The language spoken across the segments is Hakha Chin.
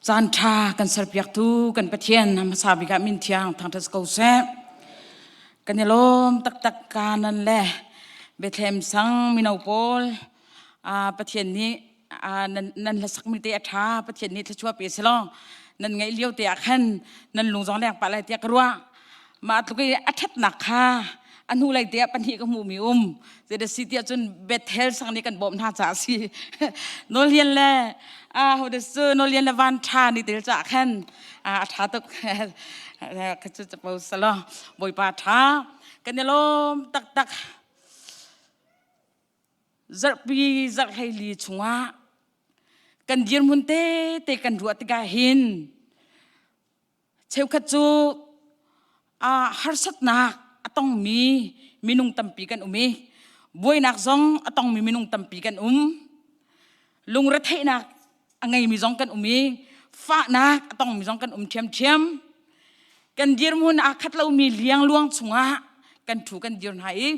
Caan ṭha kan serpiaktu kan Pathian hmasa bik ah min thiang thangṭhat ko seh. Kan i lawm taktak kanan le Bethlehem sang mino pawl Pathian nih nan hlasakmi te a ṭha Pathian nih thluachuah pe selaw nan ngaih lio te ah khan nan lung zong leng pah lai tiah ka ruah. Mah tluk i a ṭhatnak kha a hnulei te ah pahnih ka hmuhmi um. Zeidah si tiah cun Bethel sang nih kan bawmh hna caah a si. Nawllian le hodah cu Nawllian le Van Ṭha nih tel caah khan a ṭha tuk. Ka cu capo selaw Bawipa ṭha. Kan i lawm taktak. Zarhpi zarhhleili chungah kan dirhmun tete kan ruah tikah hin Cheukhat cu harsatnak a tongmi minung tampi kan um i buainak zong a tongmi minung tampi kan um. Lungretheihnak a ngeimi zong kan um i fahnak a tongmi zong kan um ṭhiamṭhiam. Kan dirhmun aa khat lomi liangluang chungah kan ṭhu kan dir hna i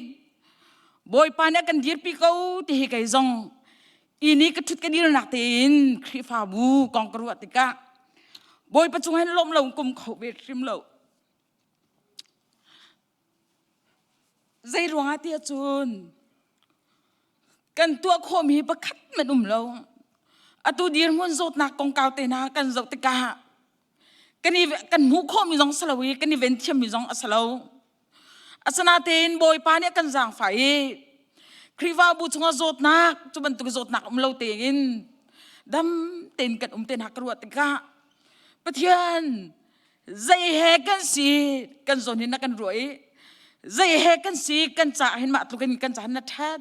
Bawipa nih a kan dirpi ko ti hi kei zong Inn i ka ṭhut ka dirnak tein Khrihfabu kong ka ruah tikah Bawipa cung hin lawm lo kum kho ve hrim lo. Zei ruangah tiah cun kan tuah khawhmi hi pakhat hmanh um lo. Atu dirhmun zawtnak kongkau te hna kan zoh tikah kan i kan hmuh khawhmi zong si lo i kan i ven thiammi zong a si lo. Asinain Bawipa nih a kan zaangfah i Khrihfabu chungah zawtnak cu bantuk zawtnak um lo tein dam tein kan um te hna ka ruah tikah Pathian zei he kan si kan zawn hin na kan ruah i zei he kan si kan caah hin mah tluk in kan caah na ṭhat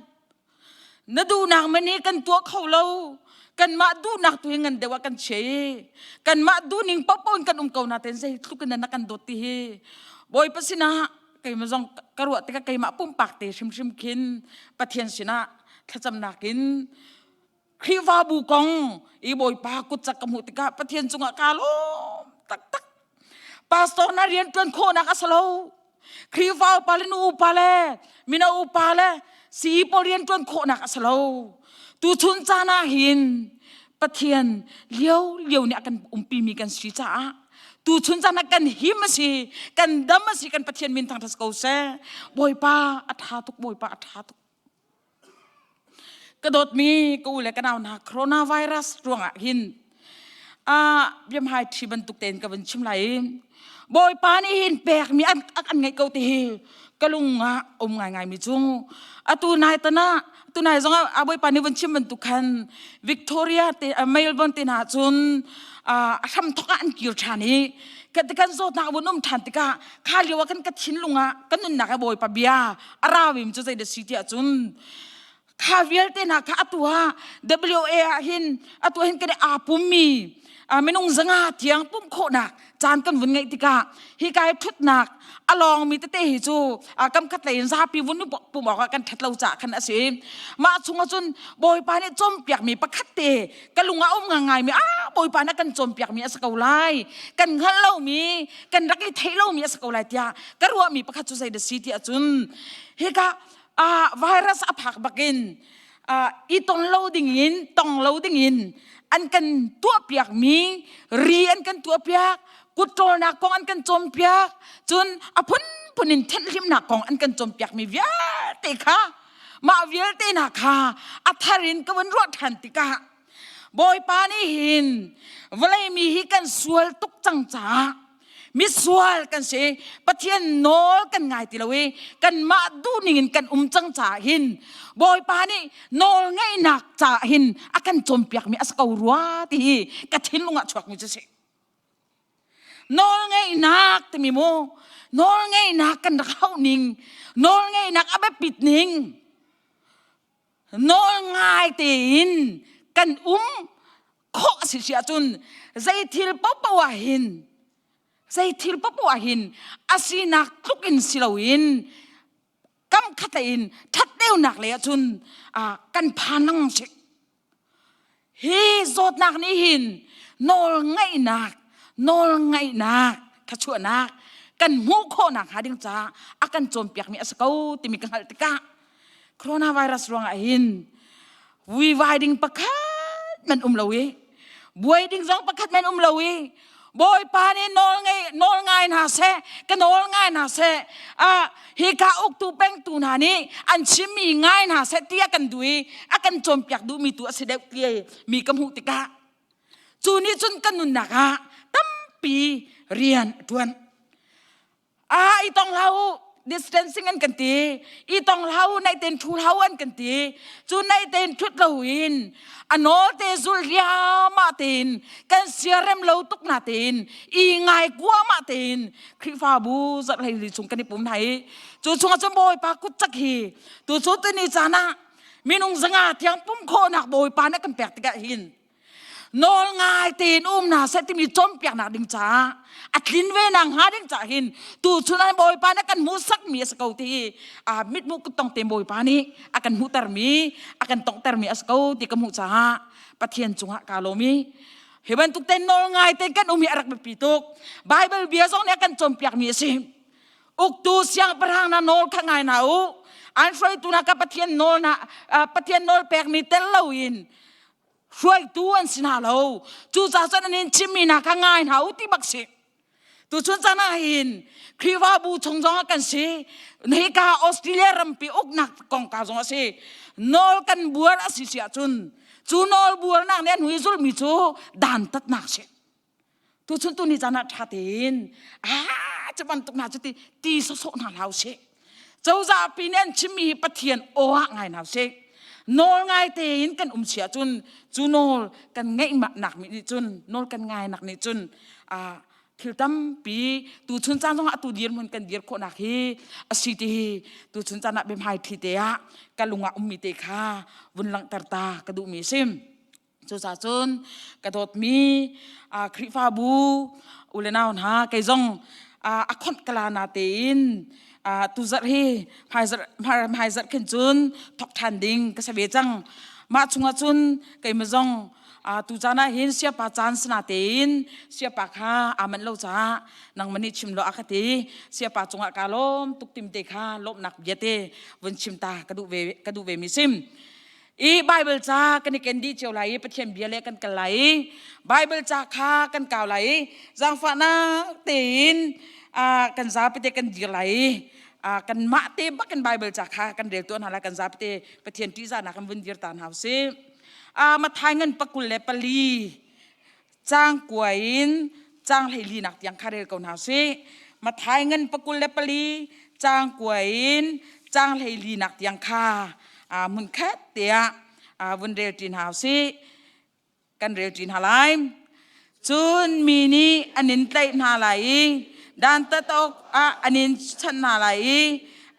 Na duhnak man hi kan tuah kho lo. Kanmah duhnak tu hi ngan deuh ah kan chia i kanmah duhning paohpaoh in kan um ko natein zeitluk in na kan dawt ti hi Bawipa sinah keimah zong ka ruah tikah keimah pumpak te hrimhrim khin Pathian sinah thlacamnak in Khrihfabu kong i Bawipa kutcak ka hmuh tikah Pathian cungah kaa lawm taktak. Pastor na rian ṭuan khawhnak a si lo. Khrihfa upa le nu upa le mino upa le sii pawl rian ṭuan khawhnak a si lo. Tuchun caan ah hin Pathian lio lio nih a kan umpimi kan si caah tuchun caan ah kan him a si, kan dam a si, kan Pathian min thangṭhat ko seh. Bawipa a ṭha tuk, Bawipa a ṭha tuk. Ka dawtmi ka u le ka nau hna coronavirus ruangah hin biamhai ṭhi bantuk tein ka vun chim lai i Bawipa nih hin pekmi an an ngeih ko ti hi ka lung ah um ngaingai mi cu atu nai tan ah tu nai zong ah Bawipa nih vun chim bantuk khan Victoria te Melbourne te hna cun a hram thok ah an kir ṭhan i kan zawtnak vun um ṭhan tikah kha lio ah khan ka thinlung ah ka nunnak ah Bawipa bia a rawim cu zei da si tiah cun kha vialte hna kha atu ah WA ah hin atu hin kan aa pummi minung zanga tiang pumh khawhnak caan kan vun ngeih tikah hi kai thutnak a lawngmi tete hi cu kam khat lei in zapi vun pum awk ah kan that lo caah khan a si mah chungah cun bawipa nih cawnpiakmi pakhat te ka lung ah um ngangai mi ah bawipa nih kan cawnpiakmi a si ko lai kan hngalh lomi kan rak i theih lomi a si ko lai tiah ka ruahmi pakhat cu zei da si tiah cun hika virus a phak bakin i tong lo ding in tong lo ding in an kan tuahpiakmi ri an kan tuahpiak kutṭawlnak kong an kan cawnpiak cun a phunphun in thenhlimnak kong an kan cawnpiakmi vialte kha mah vialte hna kha a thar in ka vun ruah ṭhan tikah Bawipa nih hin vawlei mi hi kan sual tuk cang caah misual kan si Pathian nawl kan ngai ti lo i kanmah duhning in kan um cang caah hin Bawipa nih nawl ngeihnak caah hin a kan cawnpiakmi a si ko rua ti hi ka thinlung ah chuakmi cu si. Nawl ngeihnak timi mu nawl ngeihnak kan rak hauh ning nawl ngeihnak a biapit ning nawl ngai tein kan um khawh a si si ahcun zei thil paohpaoh ah hin zei thil paohpaoh ah hin a sinak tluk in si loin kam khat in ṭhat deuhnak lei ahcun kan phan lengmang si hi zawtnak nih hin nawl ngaihnak nawl ngaihnak thachuahnak kan hmuh khawhnak hnga ding caah a kan cawnpiakmi a si ko timi ka hngalh tikah coronavirus ruangah hin vuivai ding pakhat man um lo i. Buai ding zong pakhat men um lo i Bawipa nih nawl ngei nawl ngai hna seh ka nawl ngai hna seh a hika uktu pengtu hna nih an chimmi ngai hna seh tiah kan duh i a kan cawnpiak duhmi tu a si deuh ti mi ka hmuh tikah cu nih cun kan nunnak ah tampi rian a ṭuan. Ah, i tong hlah u distancing an kan ti i tong hlah u naih tein ṭhu hlah u an kan ti cu naih tein ṭhut lo in a nawl te zul riahmah tein kan siarem lo tuk na tein i ngai kuahmah tein Khrihfabu zarh hleili chung kan i pum hna i cu chungah cun Bawipa kut cak hi tu cu tuni caan ah minung 500 tiang pum khawhnak Bawipa nih a kan pek tikah hin nawl ngai tein um hna seh timi cawnpiaknak ding caah a tlin ve nak hnga ding caah hin tu chun ah Bawipa nih kan hmuhsak mi a si ko ti a mithmuh kuttong te Bawipa nih a kan hmuhter mi a kan tonghter mi a si ko ti ka hmuh caah Pathian cungah kaa lawm i hi bantuk ten nawl ngai ten kan um hi a rak biapi tuk Bible bia zong nih a kan cawnpiak mi a si uktu siangpahrang na nawl kha ngai hna u an hruaitu na ka Pathian nawl na Pathian nawl pek mi tel loin hruaitu an si hna lo cucaah cun an in chimmi hna kha ngai hna u ti bak si tuchun caan ah hin Khrihfabu chung zong ah kan si hika Australia rampi uknak kongkau zong a si nawl kan buar a si si ahcun cu nawl buarnak nih an hui zulmi cu dantatnak si tuchun tu ni caan ah ṭha tein ah cu bantuk hna cu ti ti sawsawh hna hlah usih cozah pi nih an chimmi hi Pathian aw ah ngai hna usih nawl ngai tein kan um si ahcun cu nawl kan ngeih nak nih cun nawl kan ngai nak nih cun thil tampi tuchun caan zongah atu dirhmun kan dir khawhnak hi a si ti hi tuchun caan ah biahmai thi te ah ka lung ah ummi te kha vun langhter ta ka duhmi a si. Cucaah cun ka dawtmi Khrihfabu u le nau hna kei zong a khonh kala na tein tuzarh hi hmaizarh khin cun thok ṭhan ding ka si ve cang. Mah chungah cun keimah zong tu caan ah hin siapa caan sana tein siapa kha aa manh lo caah nangmah nih chim lo a ka ti. Siapa cungah kaa lawm tuk tim te kha lawmhnak bia te vun chim ta ka duh ve ka duh ve mi sim. I Bible ca kan i ken dih cio lai i Pathian bia le kan kal lai i Bible ca kha kan kau lai i zaangfahnak tein kan zapi te kan dir lai i kan mah te bak in Bible ca kha kan rel tuah hna lai kan zapi te Pathian ṭihzahnak kan vun dir ta hna usih. Mathai ngan 24 caang kua in caang 14 nak tiang kha rel ko hna usih. Mathai ngan 24 caang kua in caang 14 nak tiang kha hmunkhat tiah vun rel ṭi hna usih. Kan rel ṭi hna lai. Cun mi nih an in tlaih hna lai i dantat awk ah an in chanh hna lai i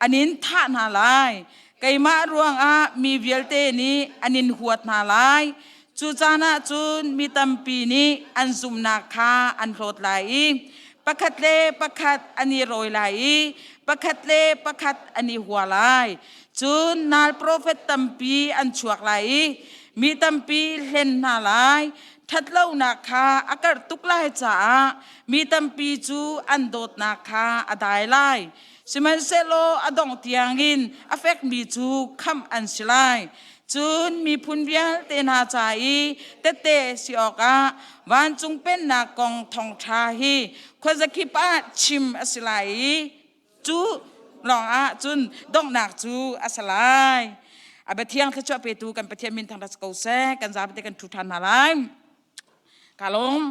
an in thah hna lai. Keimah ruangah mi vialte nih an in huat hna lai. Cu caan ah cun mi tampi nih an zumhnak kha an hlawt lai i pakhat le pakhat an i rawi lai i pakhat le pakhat an i hua lai. Cun nal profet tampi an chuak lai i mi tampi hlen hna lai. Ṭhatlonak kha a karh tuk lai caah mi tampi cu an dawtnak kha a dai lai. Sihmanhsehlaw a dongh tiangin a fekmi cu khamh an si lai. Cun miphun vialte hna ca i tette si awkah vancung pennak kong thawngṭha hi khuazakip ah chim a si lai i cu lawngah cun donghnak cu a si lai. A biathiang thluachuah petu kan Pathian min thangṭhat si ko seh. Kan zapi kan ṭhu ṭhan hna lai. Ka lawm.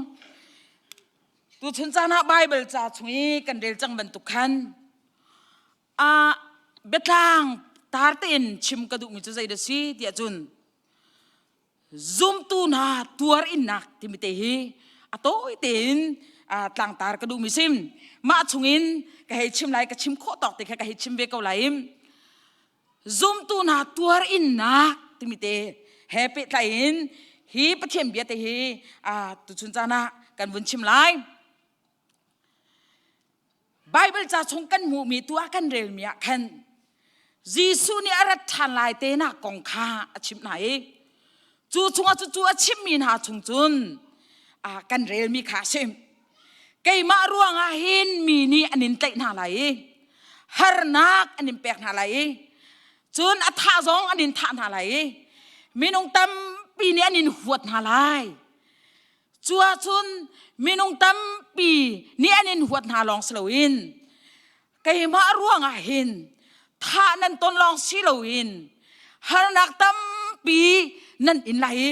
Tuchun caan ah Baibal ca chung i kan rel cang bantuk khan a biatlang tar tein chim ka duhmi cu zei dah si tiah cun zumtu hna tuar innak timi te hi a tawi tein tlangtar ka duhmi sim mah chungin ka hei chim lai ka chim khawh tawk te kha ka hei chim ve ko lai zumtu hna tuar innak timi te he pehtlai in hi Pathian bia te hi tuchun caan ah kan vun chim lai. Bible ca chung kan hmuhmi tu ah kan relmi ah khan Jesuh nih a rat ṭhan lai te nak kong kha a chimh hna i cu chungah cu cu a chimmi hna chung cun kan relmi kha a si. Keimah ruangah hin mi nih an in tlaih hna lai i harnak an in pek hna lai i cun a thah zong an in thah hna lai i minung tampi nih an in huat hna lai. Cu ahcun minung tampi nih an in huat hna lawng si loin keimah ruangah hin thah nan ton lawng si loin harnak tampi nan in lai i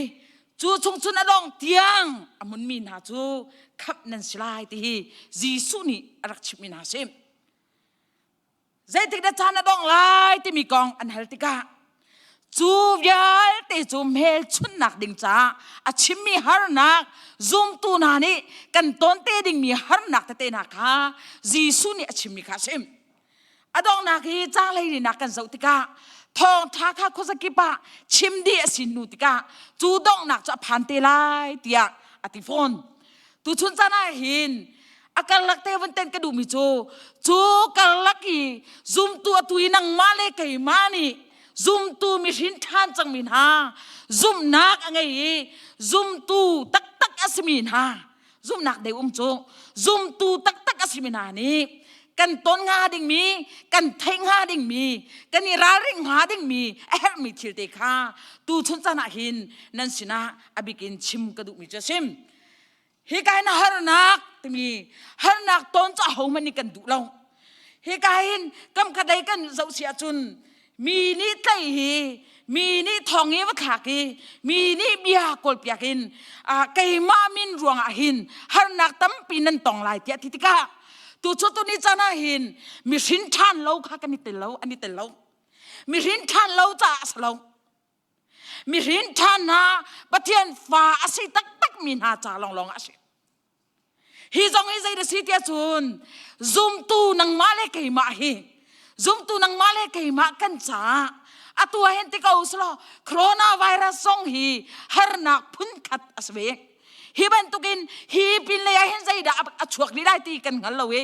cu chung cun a dong tiang a hmunmi hna cu khamh nan si lai ti hi Jesuh nih a rak chimhmi hna a si. Zeitik dah caan a dongh lai timi kong an hal tikah cu vialte cu hmelchunhnak ding caah a chimmi harnak zumtu hna nih kan ton te dingmi harnak tete hna kha Jesuh nih a chimmi kha a chim. A donghnak hi caang hleilinak kan zoh tikah thawngṭha kha khuazakip ah chim dih a si hnu tikah cu donghnak cu a phan te lai tiah a ti fawn. Tuchun caan ah hin a karlak te vun ten ka duhmi cu cu karlak i zumtu atu i nangmah le keimah nih zumtu mihrin ṭhan cangmi hna zumhnak a ngei i zumtu taktak a simi hna zumhnak deu um cu zumtu taktak a simi hna nih kan ton hnga dingmi kan theih hnga dingmi kan i ralring hnga dingmi a herhmi thil te kha tuchun caan ah hin nan sinah a bikin chim ka duhmi cu a si. Hika hin harnak timi harnak ton cu ahohmanh nih kan duh lo. Hika hin kam khat lei kan zoh si ahcun mi nih tlai hi mi nih thong i va thlak i mi nih bia kawlpiak in keimah min ruangah hin harnak tampi nan tong lai tiah ti tikah tu cu tu ni caan ah hin mihrin ṭhan lo kha kan i tel lo an i tel lo mihrin ṭhan lo caah a si lo Mihrin ṭhan hna Pathian fa a si taktakmi hna ca lawnglawng a si. Hi zong hi zei da si tiah cun zumtu nangmah le keimah hi zumtu nangmah le keimah kan caah atu ah hin ti ko selaw coronavirus zong hi harnak phunkhat a si ve. Hi bantukin hi pin lei ah hin zeidah a chuak rih lai ti kan hngal lo i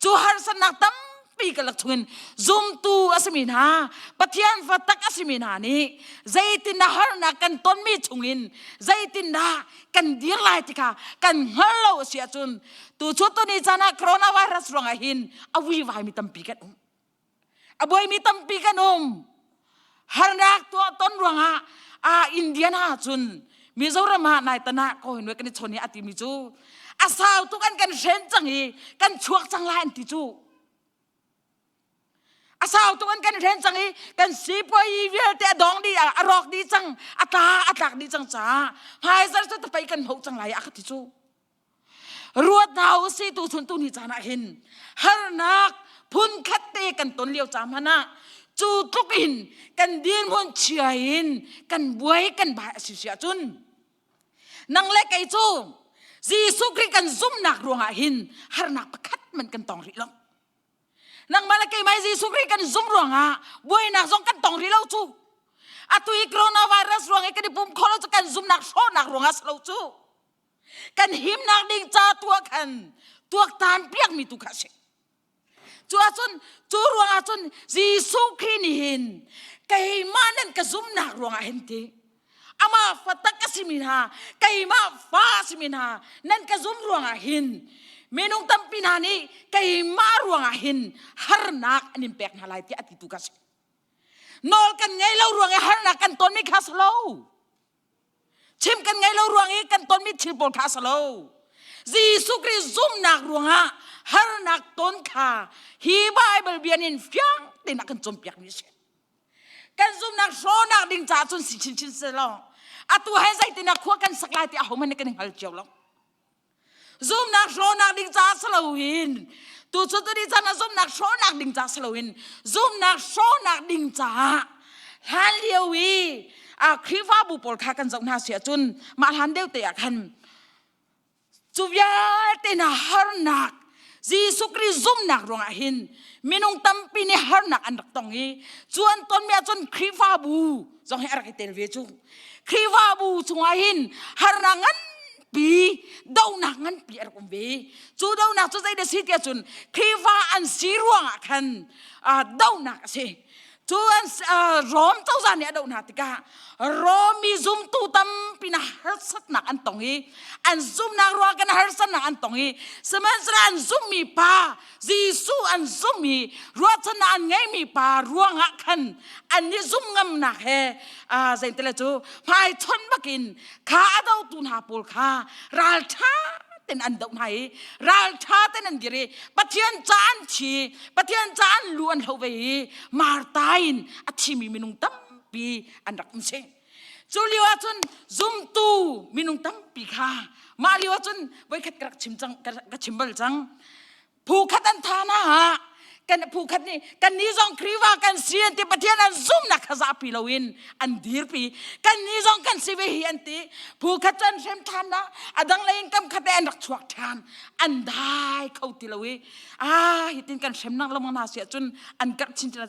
cu harsatnak tampi ka lak chungin zumtu a simi hna Pathian fa tak a simi hna nih zeitindah harnak kan tonmi chungin zeitindah kan dir lai ti kha kan hngal lo a si ahcun tu cu tuni caan ah coronavirus ruangah hin a vuivaimi tampi kan um. A buaimi tampi kan um. Harnak tuah ton ruangah ah Indian ah cun Mizoram ah nai tan ah ko hin kan i chawn hi a timi cu a sau tuk an kan hren cang i kan chuak cang lai an ti cu. A sau tuk an kan hren cang i kan sipuai vialte a dong dih a rawk dih cang a tla a tlak dih cang caah hmaizar cu tapei kan hmuh cang lai a ka ti cu. Ruat hna u si tu chun tu ni caan ah hin harnak phun khat te kan ton lio ca hmanh ah cu tluk in kan dirhmun chia in kan buai kan bai a si si ahcun nang le kei cu Jesuh Khrih kan zumhnak ruangah hin harnak pakhat man kan tong rih lo. Nangmah le keimah Jesuh Khrih kan zumh ruangah buainak zong kan tong rih lo cu. Atu hi coronavirus ruang i kan i pum kho lo cu kan zumhnak hrawhnak ruangah si lo cu. Kan himnak ding ca tuah khan tuaktan piakmi tu kha a si. Cu ahcun cu ruangah cun Jesuh Khrih nih hin keimah nan ka zumhnak ruangah hin ti amah fa tak a simi hna keimah fa a simi hna nan ka zum ruangah hin minung tampi hna nih keimah ruangah hin harnak an in pek hna lai tiah a ti tu kha si. Nawl kan ngei lo ruang i harnak kan tonmi kha si lo. Chim kan ngei lo ruang i kan tonmi thil pawl kha a si lo. Jesuh Khrih zumhnak ruangah harnak ton kha hi Bible bia nin fiang tein a kan cawnpiakmi a si. Kan zumhnak hrawhnak ding caah cun si chinchin si lo. Atu he zeitin ah khua kan sak lai ti ahohmanh nih kan i hngal cio lo. Zumhnak hrawhnak ding caah si loin tu cu tuni caan ah zumhnak hrawhnak ding caah si loin zumhnak hrawhnak ding caah hlan lio i a Khrihfabu pawl kha kan zoh hna si ahcun mah hlan deuh te ah khan cu vialte hna harnak Jesuh Khrih zumhnak ruangah hin minung tampi nih harnak an rak tong i cu an tonmi ahcun Khrihfabu zong hi a rak i tel ve cu Khrihfabu chungah hin harnak nganpi dohnak nganpi a rak um ve cu dohnak cu zei da si tiah cun Khrihfa an si ruangah khan dohnak a si. Cu an Rom cozah nih a doh hna tikah Rom mi zumtu tampi na harsatnak an tong i an zumnak ruang kan harsatnak an tong i sihmanhsehlaw an zummi pa Jesuh an zumh i ruahchannak an ngeimi pa ruangah khan an i zum ngamnak he zeintile cu hmaichon bakin kha a dotu hna pawl kha ralṭha ten an doh hna i ralṭha ten an dir i Pathian ca an thi Pathian ca an lu an hlo ve i Martha in a thimi minung tampi an rak um si. Cu lio ahcun zumtu minung tampi kha mah lio ahcun voikhat ka rak chim cang ka chim bal cang. Phu khat an tha na ah kan phu khat nih kan nih zong Khrihfa kan si an ti Pathian an zumnak kha zapi loin an dirpi kan nih zong kan si ve hi an ti phu khat cu an hrem ṭhan na a dang lei in kam khat an rak chuak ṭhan an dai kho ti lo i ah hitin kan hrem nak lengmang hna si ahcun an karh chin chin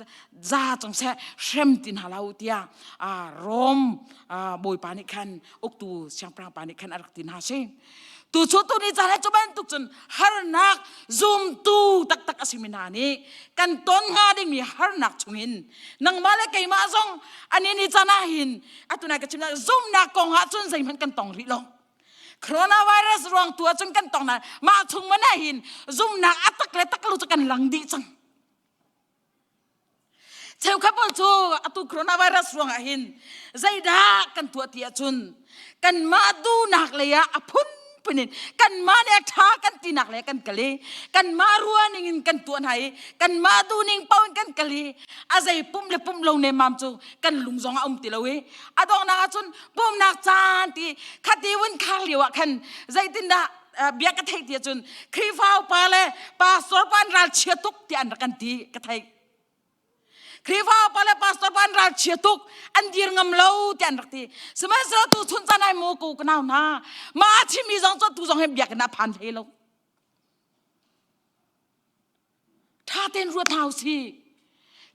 za cang seh hrem ti hna lo tiah Rom bawipa nih khan uktu siangpahrang pa nih khan a rak ti hna si tu cu tu ni caan cu bantuk cun harnak zumtu taktak a simi hna nih kan ton hnga dingmi harnak chungin nangmah le keimah zong ani ni caan ah hin atu nai ka chim zumnak kong ah cun zeihmanh kan tong rih lo coronavirus ruang tu ah cun kan tong na mah chung man ah hin zumnak a tak le tak lo cu kan lang dih cang Cheukhat pawl cu atu coronavirus ruangah hin zeidah kan tuah ti ahcun kanmah duhnak lei ah a phunphun in kanmah nih a ṭha kan tinak lei kan kal i kanmah ruahning in kan tuah hna i kanmah duhning paoh in kan kal i a zei pumh le pumh lo nemmam cu kan lung zong a um ti lo i a donghnak ahcun pumhnak caan ti khati vun khar lio ah khan zeitindah bia ka theih ti ahcun Khrihfa upa le pastor pa an ralchia tuk tiah an rak kan ti ka theih. Khrihfa upa le pastor pa an ralchia tuk an dir ngam lo tiah an rak ti. Sihmanhsehlaw tu chun caan ai mu ku ka nau hna mah a chimmi zong cu tu zong he biakinn ah phan hlei lo. Ṭha tein ruat hna usih.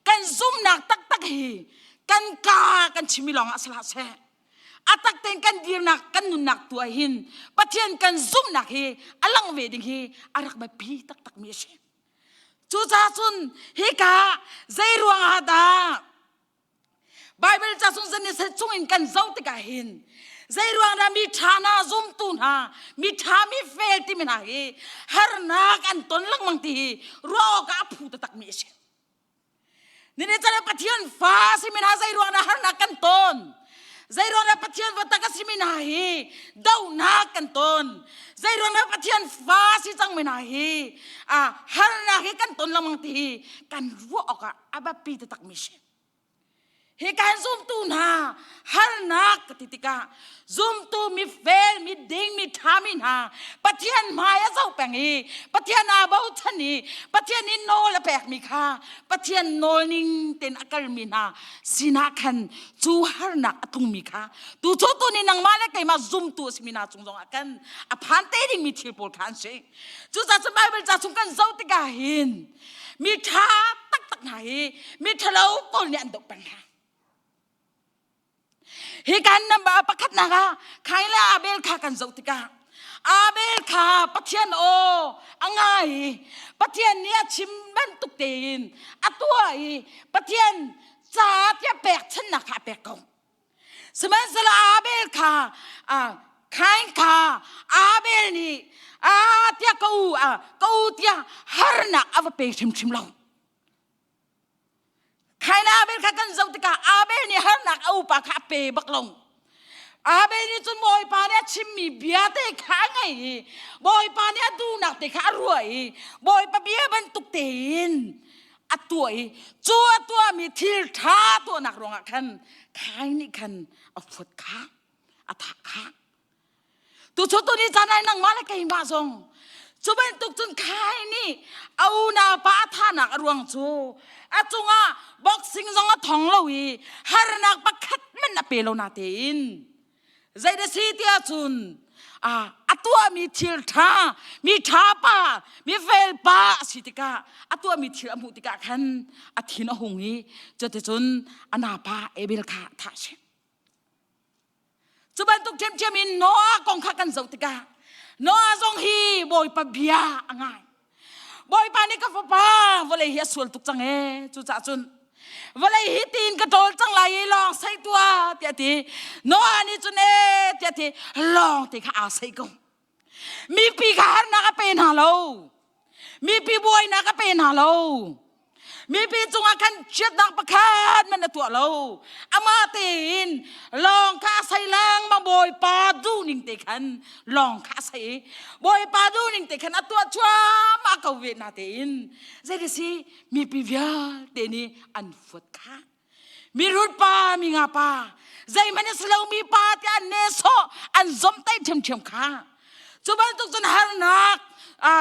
Kan zumnak taktak hi kan ka kan chimmi lawngah si hlah seh. A tak tein kan dirnak kan nunnak tu ah hin Pathian kan zumhnak hi a lang ve ding hi a rak biapi taktak mi a si. Cucaah cun hika zei ruangah dah Baibal ca chung Genesis chung in kan zoh tikah hin zei ruang dah mi ṭha hna zumtu hna mi ṭha mi fel timi hna hi harnak an ton lengmang ti hi ruah awkah a phu taktak mi a si. Nini chan Pathian fa simi hna zei ruang dah harnak kan ton? Zei ruang dah Pathian va tak a simi hna hi dohnak kan ton? Zei ruang dah Pathian fa si cang mi hna hi a harnak hi kan ton lengmang ti hi kan ruah awkah a biapi taktak mi si. Hi kan zumtu hna harnak ka ti tikah zumtu mi fel mi ding mi ṭha mi hna Pathian hmai a zoh peng i Pathian aa bochan i Pathian nih nawl a pekmi kha Pathian nawl ning tein a kalmi hna sinah khan cu harnak a tlungmi kha tu cu tu nih nangmah le keimah zumtu a simi hna cung zongah khan a phan te dingmi thil pawl kha an si. Cucaah cun Baibal ca chung kan zoh tikah hin mi ṭha taktak hna hi mi ṭhalo pawl nih an doh peng hna. Hi kan number pakhatnak ah Kain le Abel kha kan zoh tikah Abel kha Pathian aw a ngai i Pathian nih a chim bantuk tein a tuah i Pathian ca tiah pekchanhnak kha a pek ko. Sihmanhsehlaw Abel kha Kain kha Abel nih a tiah ka u ka u tiah harnak a va pe hrimhrim lo. Kain Abel kha kan zoh tikah Abel nih harnak a upa kha a pe bak lo. Abel nih cun Bawipa nih a chimmi bia te kha a ngei i Bawipa nih a duhnak te kha a ruah i Bawipa bia bantuk tein a tuah i cu a tuahmi thil ṭha tuahnak ruangah khan Kain nih khan a fuat kha a thah kha tu cu tu ni caan ai nangmah le keimah zong cu bantuk cun Kain nih a unau pa a thahnak a ruang cu a cungah boxing zong a thong lo i harnak pakhat hmanh a pe lo na tein Zei na si tiah cun a tuahmi thil ṭha, mi ṭha pa, mi fel pa a si tikah a tuahmi thil a hmuh tikah khan a thin a hung i cuticun a napa Abel kha thah a si. Cu bantuk ṭhiamṭhiam in Noah kong kha kan zoh tikah Noah zong hi Bawipa bia a ngai. Bawipa nih ka fapa vawlei hi a sual tuk cang ee cucaah cun. Vawlei hi tiin ka ṭawl cang lai i lawng sei tuah tiah ti. Noah nih cun ee tiah ti lawng te kha aa sei ko. Mipi kha harnak a pe hna lo. Mipi buainak a pe hna lo. Mipi cungah khan chiatnak pakhat man a tuah lo. Amah tein lawng kha a sei lengmang Bawipa duhning te khan lawng kha a sei i Bawipa duhning te khan a tuah cuahmah ko ve na tein zeiti mipi vialte nih an fuat kha. Mirut pa, mi nga pa, zeihmanh a si lomi pa tiah an nehsawh, an zomhtaih ṭhiamṭhiam kha. Cu bantuk cun harnak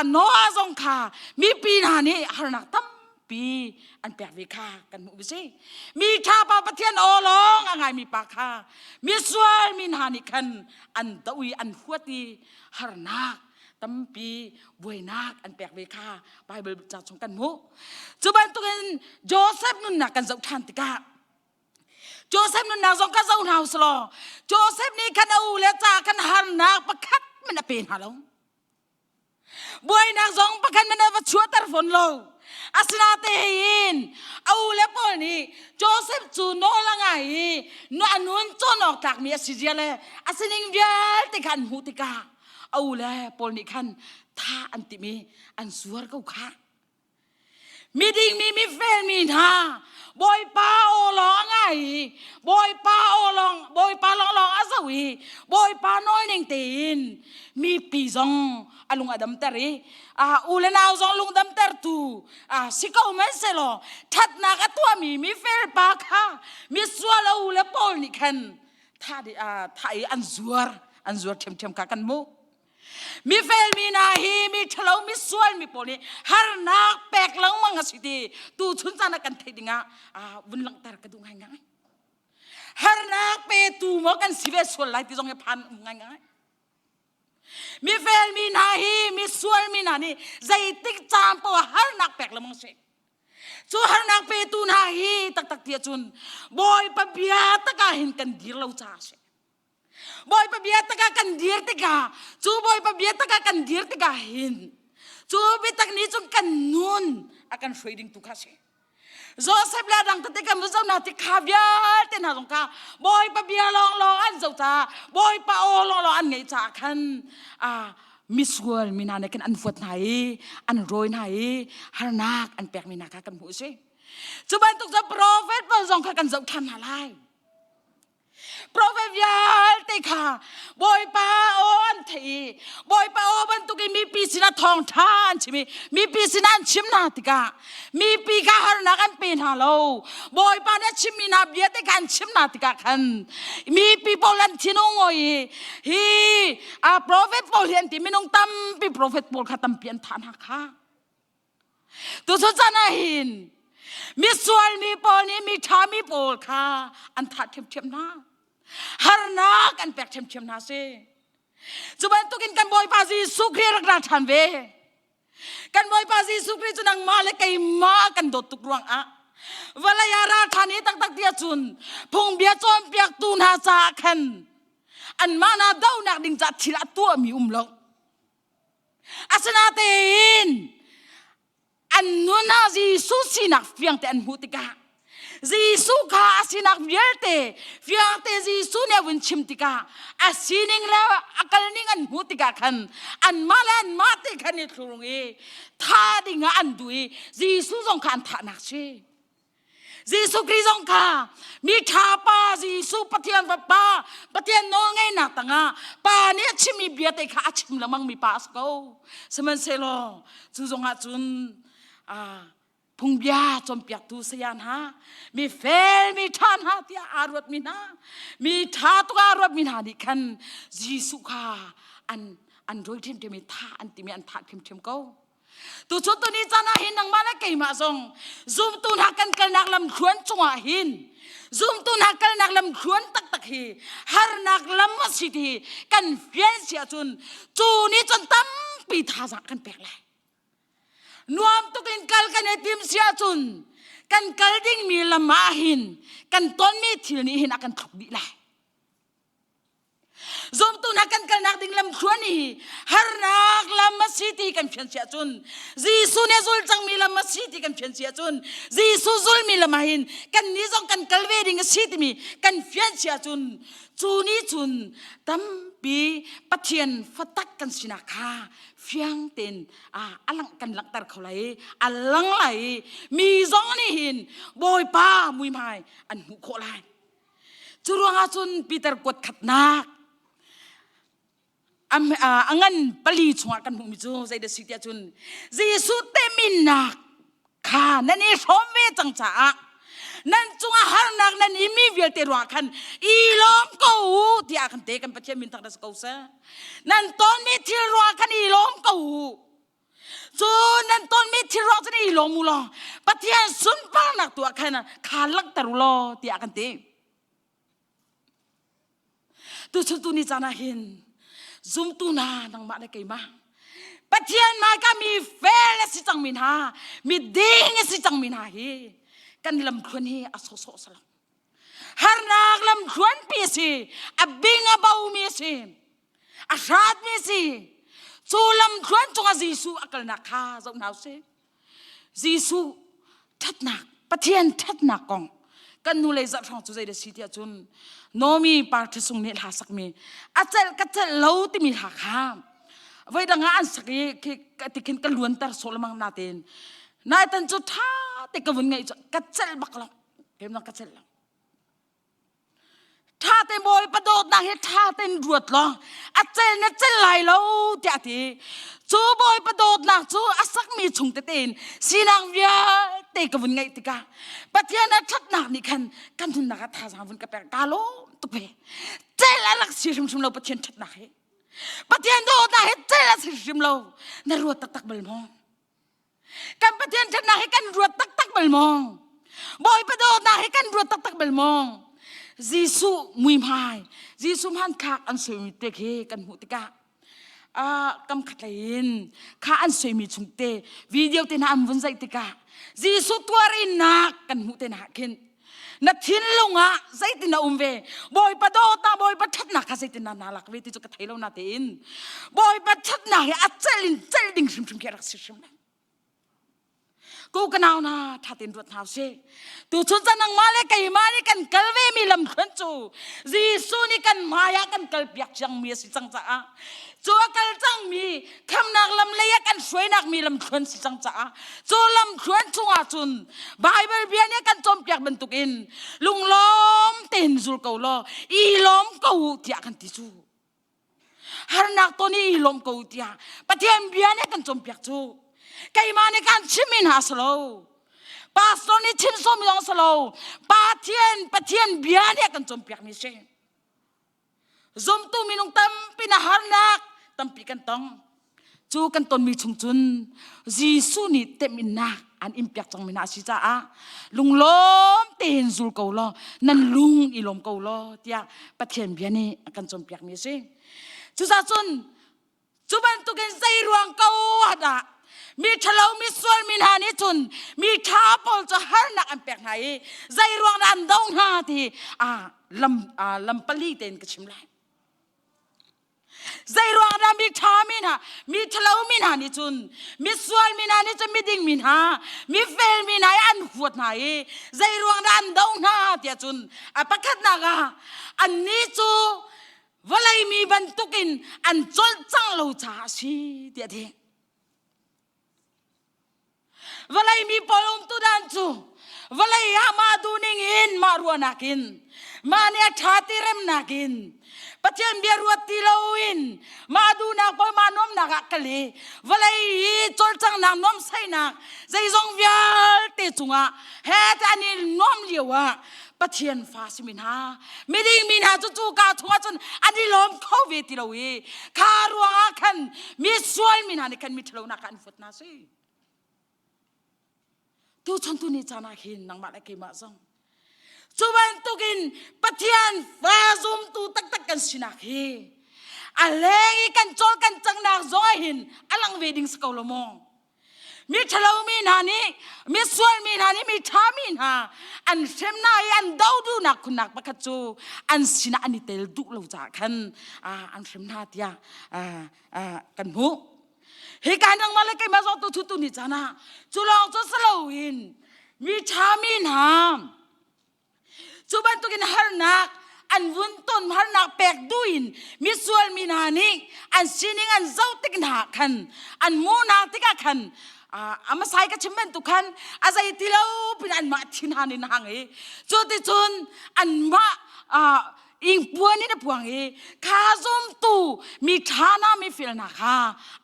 Noah zong kha mipi hna nih harnak tampi an pek ve kha kan hmuh si. Mi ṭha pa Pathian aw lawng a ngaimi pa kha misual mi hna nih khan an doh i an huat i harnak tampi buainak an pek ve kha Bible ca chung kan hmuh. Cu bantukin Joseph nunnak kan zoh ṭhan tikah Joseph nunnak zong ka zoh hna usulaw Joseph nih khan a u le ca khan harnak pakhat man a pe hna lo. Buainak zong pakhat man a va chuahter fawn lo. Asinain a u le pawl nih Joseph cu nawl a ngai i a nun cawn awk tlakmi a si zia le a sining vialte kha an hmuh tikah a u le pawl nih khan tha an timh i an zuar ko kha. Miding mi mifel mi hna Bawipa aw lawng a ngai i Bawipa aw lawng Bawipa lawnglawng a zoh i Bawipa nawl ning tein mipi zong a lung a damter i u le nau zong lung damtertu si ko man selaw ṭhatnak a tuahmi mifel pa kha misual a u le pawl nih khan thah i an zuar an zuar ṭhiamṭhiam kha kan hmuh. Mifel mi hna hi mi ṭhalo mi sual mi pawl nih harnak pek lengmang a si ti tu chun caan ah kan theih dingah vun langhter ka duh ngaingai. Harnak petu maw kan si ve sual lai ti zong hi phan um ngaingai. Mifel mi hna hi mi sual mi hna nih zeitik caan paoh ah harnak pek lengmang si. Cu harnak petu hna hi taktak ti ahcun Bawipa bia tak ah hin kan dir lo caah a si. Bawipa bia takah kan dir tikah cu Bawipa bia takah kan dir tikah hin cu biatak nih cun kan nun a kan hruai ding tu kha si. Joseph le dang tete kan zoh na ti kha vialte hna zong kha Bawipa bia lawnglawng an zoh caah Bawipa aw lawnglawng an ngeih caah khan ah misual mi hna nih khan an fuat hna i an rawi hna i harnak an pekmi hna kha kan hmuh si. Cu bantuk cu prophet pawl zong kha kan zoh ṭhan hna lai. Prophet vialte kha Bawipa aw an theih i Bawipa aw bantukin mipi sinah thawngṭha an chim i mipi sinah an chim hna tikah mipi kha harnak an pe hna lo. Bawipa nih a chimmi hna bia te kha an chim hna tikah khan mipi pawl an thinung oi i hi a prophet pawl hi an ti minung tampi prophet pawl kha tampi an thah hna kha. Tuchun caan ah hin misual mi pawl nih mi ṭha mi pawl kha an thah ṭhiamṭhiam hna. Harnak an pek ṭhiamṭhiam hna si. Cu bantukin kan Bawipa Jesuh Khrih rak ra ṭhan ve. Kan Bawipa Jesuh Khrih cu nangmah le keimah kan dawt tuk ruangah vawlei ah ra ṭhan i taktak ti ahcun phungbia cawnpiaktu hna caah khan anmah hna dohnak ding caah thil a tuahmi um lo. Asinain an nun ah Jesuh sinak fiangte an hmuh tikah Jesuh kha a sinak vialte fiangte Jesuh nih a vun chim tikah a sining le a kalning an hmuh tikah khan anmah le anmah te khan i thlurung i tha ding ah an duh i Jesuh zong kha an thahnak si. Jesuh Khrih zong kha mi ṭha pa Jesuh Pathian Fapa Pathian nawlngeihnak tangah pa nih a chimmi bia te kha a chim lengmang mi pa a si ko. Sihmanhsehlaw cu zongah cun phungbia cawnpiaktu saya hna mi fel mi ṭha hna tiah aa ruatmi hna mi ṭha tuk aa ruatmi hna nih khan Jesuh kha an an rawi ṭhiamṭhiam i thah an timi an thah ṭhiamṭhiam ko. Tuchun tuni caan ah hin nangmah le keimah zong zumtu hna kan kalnak lamthluan cungah hin zumtu hna kalnak lamthluan taktak hi harnak lam a si ti kan fian si ahcun cu nih cun tampi thazaang kan pek lai. Nuam tuk in kal kan i tim si ahcun kan kal dingmi lam ah hin kan tonmi thil nih hin a kan thluk dih lai. Zumtu hna kan kalnak ding lam thluan hi harnak lam a si ti kan fian si ahcun Jesuh nih a zul cangmi lam a si ti kan fian si ahcun Jesuh zulmi lam ah hin kan nih zong kan kal ve ding a si timi kan fian si ahcun cu nih cun tampi Pathian fatak kan sinak kha fiang tein a lang kan langhter kho lai a lang lai mi zong nih hin Bawipa muihmai an hmuh khawh lai. Cu ruangah cun Peter kuat khatnak a ngan pali chungah kan hmuhmi cu zeidah si tiah cun Jesuh teminnak kha nan i hrawm ve cang caah nan cungah harnak nan imi vialte ruangah khan i lawm ko u tiah kan te kan Pathian min thangṭhat si ko seh. Nan tonmi thil ruangah khan i lawm ko u. Cu nan tonmi thil ruang cun i lawm u law Pathian sunparnak tu ah khan kha langhter u law tiah kan ti. Tuchun tu ni caan ah hin zumtu hna nangmah le keimah Pathian hmaika mi fel a si cangmi hna mi ding a si cangmi hna hi kan lamthluan hi a sawhsawh salam. Harnak lamthluanpi a si, a bing a bomi a si. A hratmi si. Cu lamthluan cungah Jesuh a kalnak kha zoh hna usih. Jesuh ṭhatnak, Pathian ṭhatnak kong kan nu lei zarh hrawng cu zei dah si tiah cun Nomi Party sung nih hla sakmi a celh ka celh lo timi hla kha voi dang ah an sak i ti khin ka luanter sawh lemang natein naitan cu ṭha te ka vun ngaih cu ka celh bak lo keimah ka celh lo Ṭha tein Bawipa dawtnak hi ṭha tein ruat law a cel na cel lai lo tiah a ti. Cu Bawipa dawtnak cu a sakmi chung tete in sinak vialte ka vun ngeih tikah Pathian a ṭhatnak nih khan kan nunnak ah thazaang vun ka pek. Kaa lawm tuk ve. Cel a rak si hrimhrim lo Pathian ṭhatnak hi. Pathian dawtnak hi cel a si hrimhrim lo. Na ruat taktak bal maw? Kan Pathian ṭhatnak hi kan ruat taktak bal maw? Bawipa dawtnak hi kan ruat taktak bal maw? Jesuh muihmai, Jesuh hmanthlak an suaimi te khi kan hmuh tikah ah kam khatlei in kha an suaimi chung te video te hna an vun zaih tikah Jesuh tuarinnak kan hmuh te hna khin na thinlung ah zeitin na um ve Bawipa dawtnak Bawipa ṭhatnak kha zeitin na na lak ve ti cu ka thei lo na tein Bawipa ṭhatnak hi a celh in celh ding hrimhrim khi a rak si hrim lo ku ka nau na ṭha tein ruat hna usih tuchun caan nangmah le keimah nih kan kal ve mi lamthluan cu Jesuh nih kan hmai ah kan kal piak cangmi a si cang caah cu a kal cangmi khamnak lam lei ah kan hruainak mi lamthluan si cang caah cu lamthluan chungah cun Bible bia nih kan cawnpiak bantukin lunglawm tein zul ko law i lawm ko u tiah kan ti cu harnak ton i i lawm ko u tiah Pathian bia nih kan cawnpiak cu keimah nih kan chimmi hna si lo pastor nih chim sawm zong si lo Pathian Pathian bia nih kan cawnpiak mi si Zumtu minung tampi na harnak tampi kan tong. Cu kan tonmi chung cun Jesuh nih teminnak an in piak cangmi hna a si caah lunglawm tein zul ko law nan lung i lawm ko law tiah Pathian bia nih a kan cawnpiakmi a si. Cucaah cun Cu bantukin zei ruang ko ah dah mi ṭhalo mi sual mi hna nih cun mi ṭha pawl cu harnak an pek hna i zei ruang dah an do hna ti lam lam pali tein ka chim lai. Zei ruang dah mi ṭha mi hna mi ṭhalo mi hna nih cun mi sual mi hna nih cun mi ding mi hna mi fel mi hna i an huat hna i zei ruang dah an do hna tiah cun a pakhatnak ah annih cu vawlei mi bantukin an cawlcang lo caah a si tiah a ti. Vawlei mi pawl umtu dan cu vawlei ah mah duhning in mah ruahnak in mah nih a ṭha ti remnak in Pathian bia ruat ti loin mah duhnak pawl mah nuamnak ah kal i vawlei i cawlcanghnak nuamhsaihnak zeizong vialte cungah he te an i nuam lio ah Pathian fa simi hna miding mi hna cu cuka chungah cun an i lawm kho ve ti lo i kha ruangah khan mi sual mi hna nih khan mi ṭhalonak kha an fuat hna si tuchan tu ni caan ah hin nangmah le keimah zong cu bantukin Pathian fa zumtu taktak kan sinak hi a leng i kan cawl kan cangnak zong ah hin a lang ve ding si ko lo maw? Mi ṭhalo mi hna nih mi sual mi hna nih mi ṭha mi hna an hrem hna i an do duhnak khunnak pakhat cu an sinah an i tel duh lo caah khan an hrem hna tiah kan hmuh. Hi ka nangmah le keimah zong tu tu ni caan ah cu lawng cu si loin mi ṭha mi hna Cu bantukin harnak an vun ton harnak pek duin misual mi hna nih an sining an zoh tik hna khan an hmuh hna tikah khan amasai ka chim bantuk khan a zei ti lo pin anmah thin han in hang i cu ti cun anmah ingpuan in a puang i kha zumtu mi ṭha hna mi fel hna kha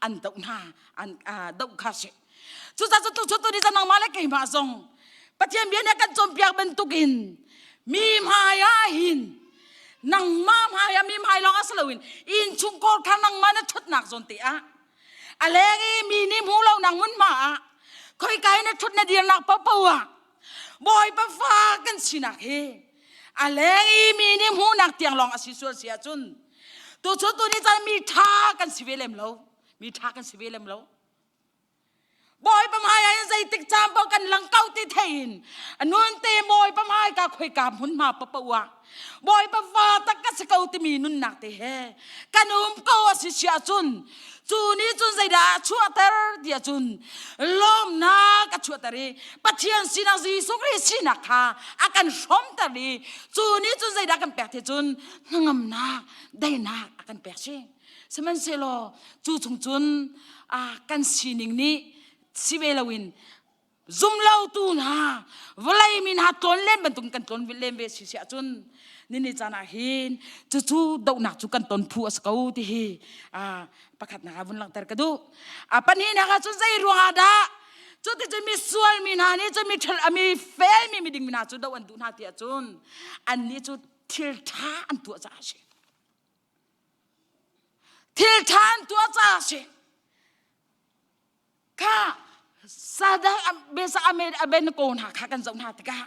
an doh hna an doh kha si Cucaah cu tu tu ni nangmah le keimah zong Pathian bia nih a kan cawnpiak bantukin mi hmai ah hin nangmah hmai ah mi hmai lawng ah si loin innchungkhar kha nangmah na ṭhutnak zawn te ah a leng i mi nih hmu lo nang hmunhma ah khoika i na ṭhut na dirnak paohpaoh ah Bawipa fa kan sinak hi a leng i mi nih hmuhnak tiang lawng a si sual si ahcun tuchun tu ni caan mi ṭha kan si ve lem lo mi ṭha kan si ve lem lo Bawipa hmai ah zeitik caan paoh kan lang ko ti thei in nun te Bawipa hmai ka khoika hmunhma paoh ah Bawipa fa tak ka si ko timi nunnak te he kan um ko a si si ahcun cu nih cun zeidah a chuahter ti ahcun lawmnak a chuahter i Pathian sinak Jesuh Khrih sinak kha a kan hrawmter i cu nih cun zeidah kan pek ti cun hnangamnak daihnak a kan pek si. Sihmanhsehlaw cu chung cun kan sining nih si ve loin zumlotu hna vawlei mi hna tlawn len bantuk kan tlawn len ve si si ahcun nini caan ah hin cucu dohnak cu kan ton phu a si ko ti hi pakhatnak ah vun langhter ka duh. Pahnihnak ah cun zei ruangah dah cuticun mi sual mi hna nih cun mi ṭhal mi fel mi miding mi hna cu doh an duh hna ti ahcun annih cu thil ṭha an tuah caah a si. Thil ṭha an tuah caah a si. Kha Sadak besa Abednego hna kha kan zoh hna tikah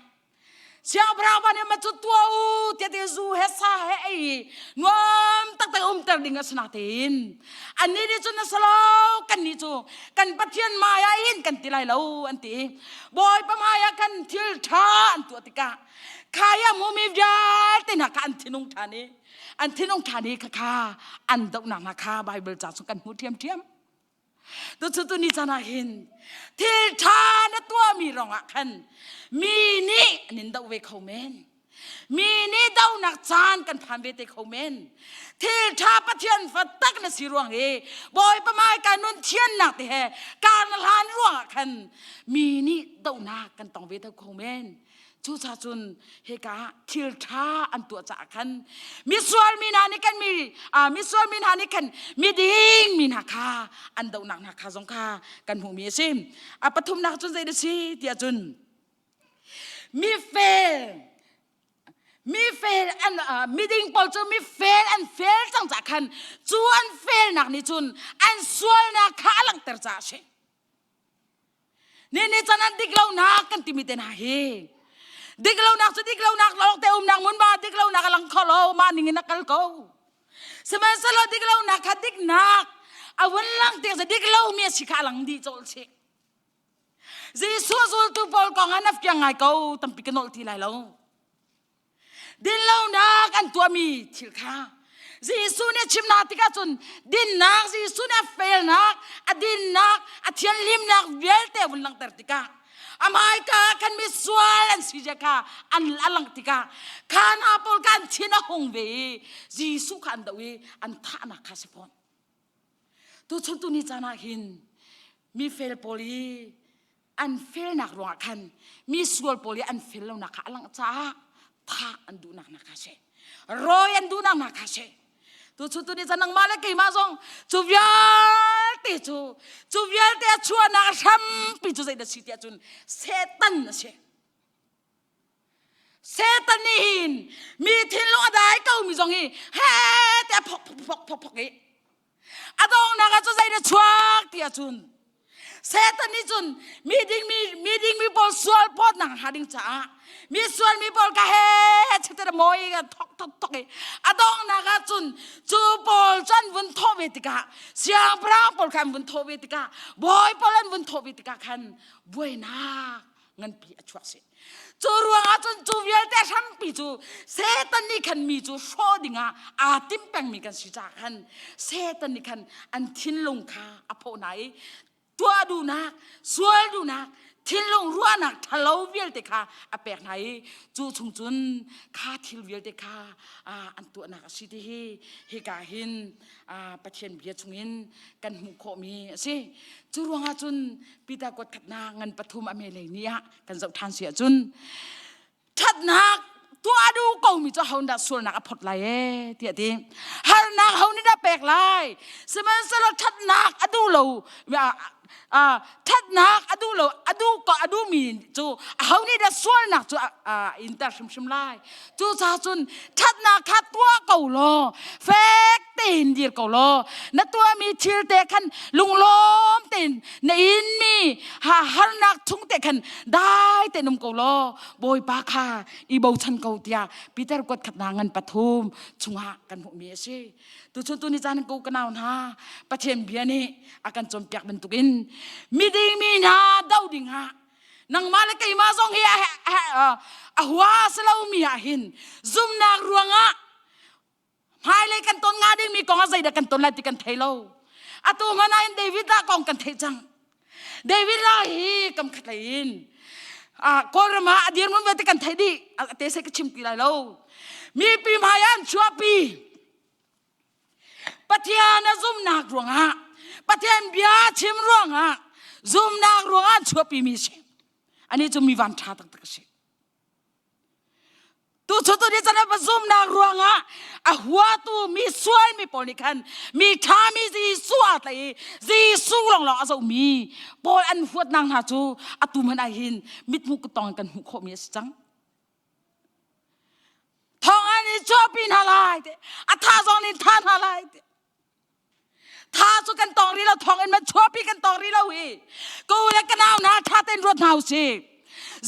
Siangpahrang pa nih ma cu tuah u tiah ti zu he sa he ei nuam taktak umter ding a si natein annih nih cun a si lo kannih cu kan Pathian hmai ah hin kan ti lai lo an ti Bawipa hmai ah kan thil ṭha an tuah tikah khai a hmumi vialte hna kha an thinung ṭhan i an thinung ṭhan i khakha an dohnak hna kha Baibal ca chung kan hmuh ṭhiamṭhiam. Tucu tu ni caan ah hin thil ṭha na tuahmi rongah khan mi nih an in doh ve kho men. Mi nih dohnak caan kan phan ve te kho men. Thil ṭha Pathian fa tak na si ruang i Bawipa hmaika nun thiannak te he kar na hlan ruangah khan mi nih dohnak kan tong ve te kho men. Cucaah cun hika ah thil ṭha an tuah caah khan misual mi hna nih kan mi misual mi hna nih khan miding mi hna kha an dohnak hna kha zong kha kan hmuhmi a si. A pathumnak cun zei a si tiah cun mi fel mi fel an miding pawl cu mi fel an fel cang caah khan cu an felnak nih cun an sualnak kha a langhter caah a si. Ni ni can an dik lonak kan timi te hna hi dik lonak cu dik lonak lawng te umnak mun ma dik lonak a lang kho lo mah ning in a kal ko sihmanhsehlaw dik lonak kha diknak a vun lang tik dik lomi a si kha a lang dih cawlh chih Jesuh zultu pawl kong ah na fiang ngai ko tampi ka nolh ti lai lo Dinlonak an tuahmi thil kha Jesuh nih a chim hna tikah cun dinnak Jesuh nih a felnak, a dinnak, a thianhlimnak vialte a vun langhter tikah a hmaika ah khan misual an si zia kha an a langh tikah kha hna pawl kha an thin a hung ve i Jesuh kha an doh i an thahnak kha a si fawn. Tuchun tuni caan ah hin mi fel pawl i an felnak ruangah khan mi sual pawl i an fel lonak kha a langh caah thah an duhnak hna kha a si. Rawi an duhnak hna kha a si. Tuchun tuni caan nangmah le keimah zong cu vialte cu cu vialte a chuahnak a hrampi cu zeidah si tiah cun Satan a si. Satan nih hin mi thinlung a dai ko mi zong hi he tiah phok phok phok phok phok i a donghnak ah cu zei dah chuak ti ahcun. Satan nih cun mi ding mi mi ding mi pawl sual phawtnak hnga ding caah mi sual mi pawl ka he chete moi ka thok thok thok i a donghnak ah cun cu pawl cu an vun thawh ve tikah siangpahrang pawl kha an vun thawh ve tikah bawi pawl an vun thawh ve tikah khan buainak nganpi a chuak si. Cu ruangah cun cu vialte hrampi cu Satan nih khan mi cu hrawh dingah aa tim pengmi kan si caah khan Satan nih khan an thinlung kha a phawh hna i tuah duhnak, sual duhnak, thinlung ruahnak ṭhalo vialte kha a pek hna i cu chung cun kha thil vialte kha an tuahnak a si ti hi hika hin Pathian bia chungin kan hmuh khawhmi a si. Cu ruangah cun Peter kuat khatnak ngan pathum a melei ni ah kan zoh ṭhan si ahcun ṭhatnak tuah duh komi cu ho dah sualnak a phot lai ee tiah ti harnak ho nih dah pek lai sihmanhsehlaw ṭhatnak a duh lo ṭhatnak a duh lo a duh ko a duhmi cu aho nih dah sualnak cu a inter hrimhrim lai cucaah cun ṭhatnak kha tuah ko law fek tein dir ko law na tuahmi thil te khan lunglawm tein na inmi ha harnak chung te khan dai tein um ko law Bawipa kha i bochan ko tiah Peter kuat khatnak ngan pathum chungah kan hmuhmi a si. Tuchun tu ni caan ko ka nau hna Pathian bia nih a kan cawnpiak bantukin miding mi hna do dingah nangmah le keimah zong hi a hua si lomi ah hin zumnak ruangah hmailei kan ton nga dingmi kong ah zeidah kan ton lai ti kan thei lo. Atu hmanh ah hin David ah kong kan theih cang. David la hi kam khat lei in Kawlram ah a dirhmun vialte kan theih dih te sai ka chim ti lai lo. Mipi hmai ah an chuahpi. Pathian a zumnak ruangah Pathian bia chim ruangah zumnak ruangah an chuahpi mi si. Ani cu mi van ṭha taktak a si. Tu cu tu ni can ah zumnak ruangah a huatu mi sual mi pawl nih khan mi ṭha mi Jesuh aa tlaih i Jesuh lawnglawng a zohmi pawl an huatnak hna cu atu hmanh ah hin mithmuh kutong in kan hmuh khawhmi a si cang. Thawng an i chuahpi hna lai te, a tha zong nih tha hna lai te. Tha cu kan tong rih lo, thawng in man chuahpi kan tong rih lo hi. Ko le ka nau hna tha tein ruat hna usih.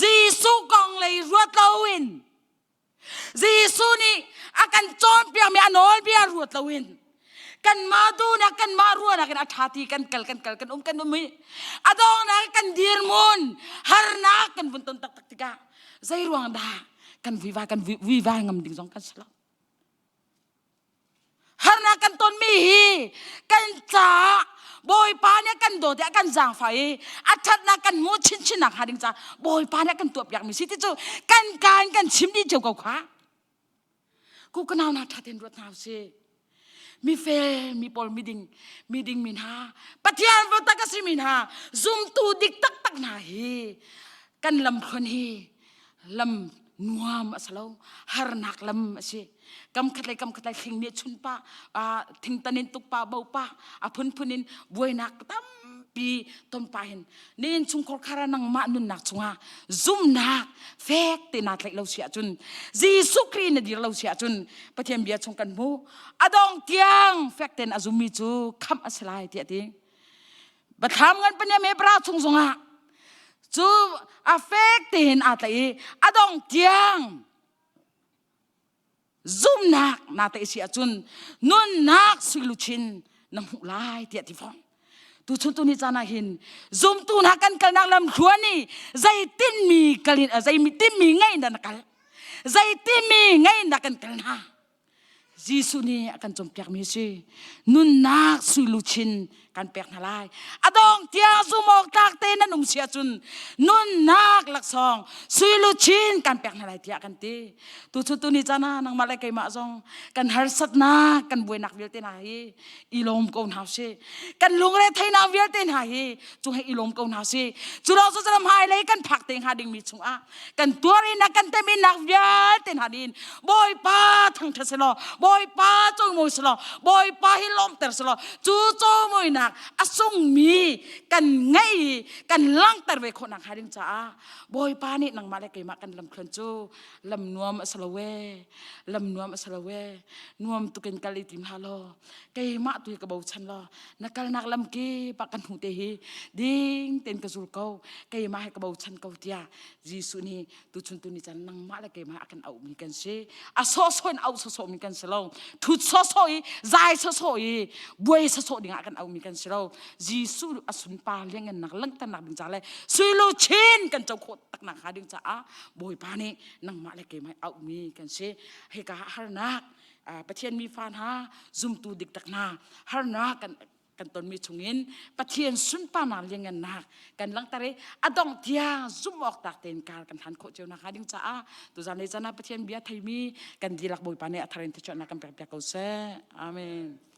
Jesuh kong lei ruat loin Jesuh nih a kan cawnpiakmi a nawlbia ruat loin kanmah duhnak kanmah ruahnak in a ṭha ti kan kal kan kal kan um kan um i a dawngnak kan dirhmun harnak kan vun ton taktak tikah zei ruang dah kan vuivai kan vuivai ngam ding zong kan si lo. Harnak kan tonmi hi kan caah Bawipa nih a kan dawt i a kan zaangfah i a ṭhatnak kan hmuh chinchin nak hnga ding caah Bawipa nih a kan tuahpiakmi si ti cu kan ka in kan chim dih cio ko kha. Ku ka nau hna ṭha tein ruat hna usih. Mifel mi pawl miding miding mi hna Pathian tak a simi hna zumtu dik taktak hna hi kan lamthluan hi lam nuam a si lo harnak lam a si kam khat lei kam khat lei thling nih chun pa thingtan in tuk pa bo pa a phunphun in buainak tampi ton pa hin ni in chungkhar khara nangmah nunnak chungah zumnak fek te na tlaih lo si ahcun Jesuh Khrih na dir lo si ahcun Pathian bia chung kan hmu adong tiang fek ten a zummi cu khamh a si lai tiah ti Bathlam ngan paniam he pra chung zongah cu a fek tein aa tlaih i a dong tiang zumnak naa tlaih si ahcun nunnak suiluchin na hmuh lai tiah ti fawn. Tuchun tu ni caan ah hin zumtu hna kan kalnak lam thluan i zeitin mi kal in zei mi ngei in dah na kal zeitin mi ngei in dah kan kal hna Jesuh nih a kan cawnpiakmi a si. Nunnak suiluchin kan pek hna lai. A dong tiang zum awk tlak te nan um si ahcun nunnak laksawng suiluchin kan pek hna lai tiah kan ti. Tuchun tuni caan ah nangmah le keimah zong kan harsatnak kan buainak vialte hna hi i lawm ko hna usih. Kan lungre theinak vialte hna hi cung he i lawm ko hna usih. Cu lawng cu hmailei kan phak te hnga dingmi chungah kan tuarinnak kan teminnak vialte hna din Bawipa thangṭhat selaw Bawipa cawimawi selaw Bawipa hi lawmhter selaw cu cawimawinak. sunparnak a sungmi kan ngei kan langhter ve khawh nak hnga ding caah Bawipa nih nangmah le keimah kan lamthluan cu lam nuam a si lo ee lam nuam a si lo ee nuam tukin kal i tim hlah law keimah tu hi ka bochan law na kalnak lam kip ah kan hnu te hi ding tein ka zul ko keimah hi ka bochan ko tiah Jesuh nih tuchun tu ni caan nangmah le keimah a kan auhmi kan si. A sawhsawh in auh sawhsawhmi kan si lo. Thut sawhsawh i zai sawhsawh i buai sawhsawh dingah kan auhmi kan si lo. Jesuh a sunpar liangngannak langhternak ding ca le suilu chin kan co khawh taknak hnga ding caah Bawipa nih nangmah le keimah auhmi kan si. Hika harnak Pathian mi fa hna zumtu dik tak hna harnak kan kan tonmi chungin Pathian sunparnak lianngannak kan langhter i a dongh tiang zumh awk tak tein kar kan hlan khawh cio nakhnga ding caah tuzan le caan ah Pathian bia theimi kan dihlak Bawipa nih a thar in thluachuahnak kan pek piak ko seh. Amen.